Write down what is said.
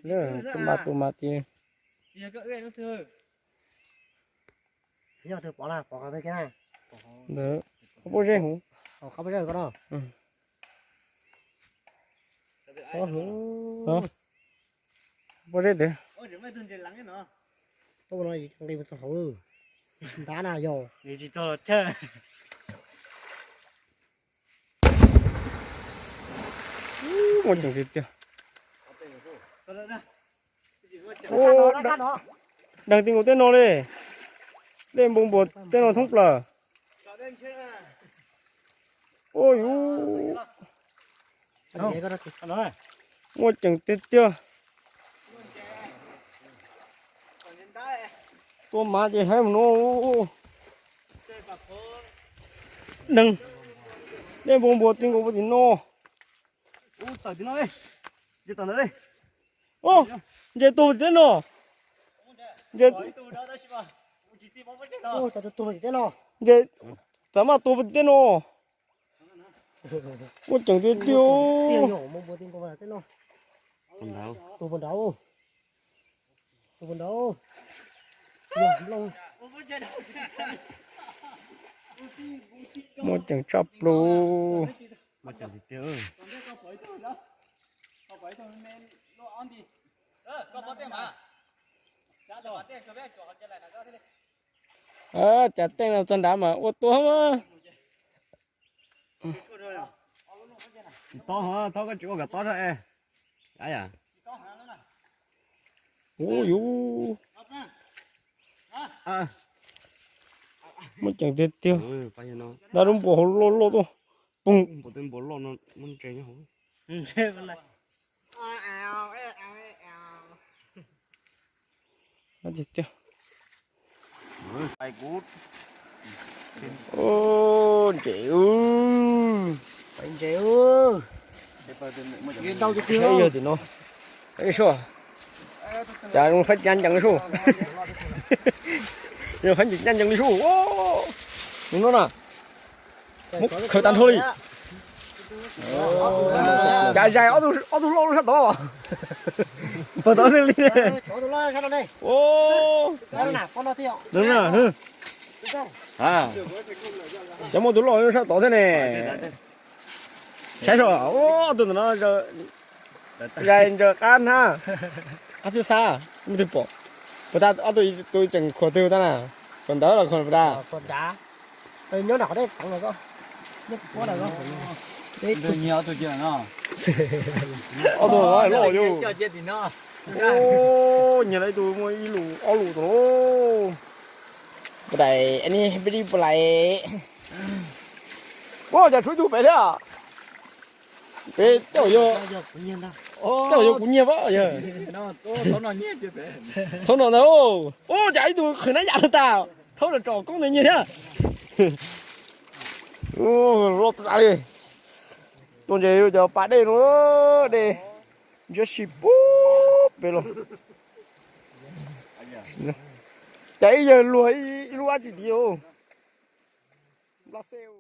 Tus mas tus mas ti. Yog tus pov na, pov qhov twg kiag na? Ntawd, qhov pob zeb hauv. Qhov pob zeb ko no. Pob zeb ntawd. Tuaj no nqis mus txog hauv, ntab na yog. Muaj ceem tiag tiag. Deeg ti nkaus tej no li. Dej npau npuas tej no thoob plaws. Ua yus, muaj ceem tiag tiag. Tua mas ces haib mus no. Deeg, dej npau npuas ti nkaus puag tim no. Ntses tuag puag tim teb no. Ntses, ntses, txav maj tuag puag tim teb no. Muaj ceem tiag tiag. Muaj ceem tshaj plaws. Cas teej no txog nrad mas ua tua mas. Tsis tob, thaub koj tsis ua kom tob rau es. Ua yus, muaj ceem tiag tiag. Ntab lub npua hauv loj loj tuaj. Poog. Tiag tiag. Ntses, ntses, ntau tiag tiag. Yog tim no, sua, cas faib ncaj ncees sua. Faib ncaj ncees li sua. Nws no na, muab khaws tag nrho li. Cas zais ob tug loj loj sab tod. Pog tod li. Cov muaj tus loj sab tod thiab ne. Saib sua, ob tug ntawm no zais ntsaws qab hnab, qab phiab xab, muaj twg pom. Puas tas ob tug tus tseem khuam twg tas na, khuam ntawd los khuam puas tas. Nyob nram qhov dej teev los ko. Ob tug loj yus. Nyiag lawm ib tug muaj ib lus ob lus tus. Pab dais, pab dais. Ua cas tshuav ib tug pem thiab. Pem tej zaum yog, tej zaum yog kuv nyiag pab yog. Thaum no ntag. Ua cas ib tug qhwv nab yam no tas. Thaum no tsom koob ntawd nyiag thiab. Loj tas li. Tuaj ntses cov pas dej no, dej ntsiab si puag pem los. Cas ib yawg luag ib lub dab tsi tid. Nplas xej.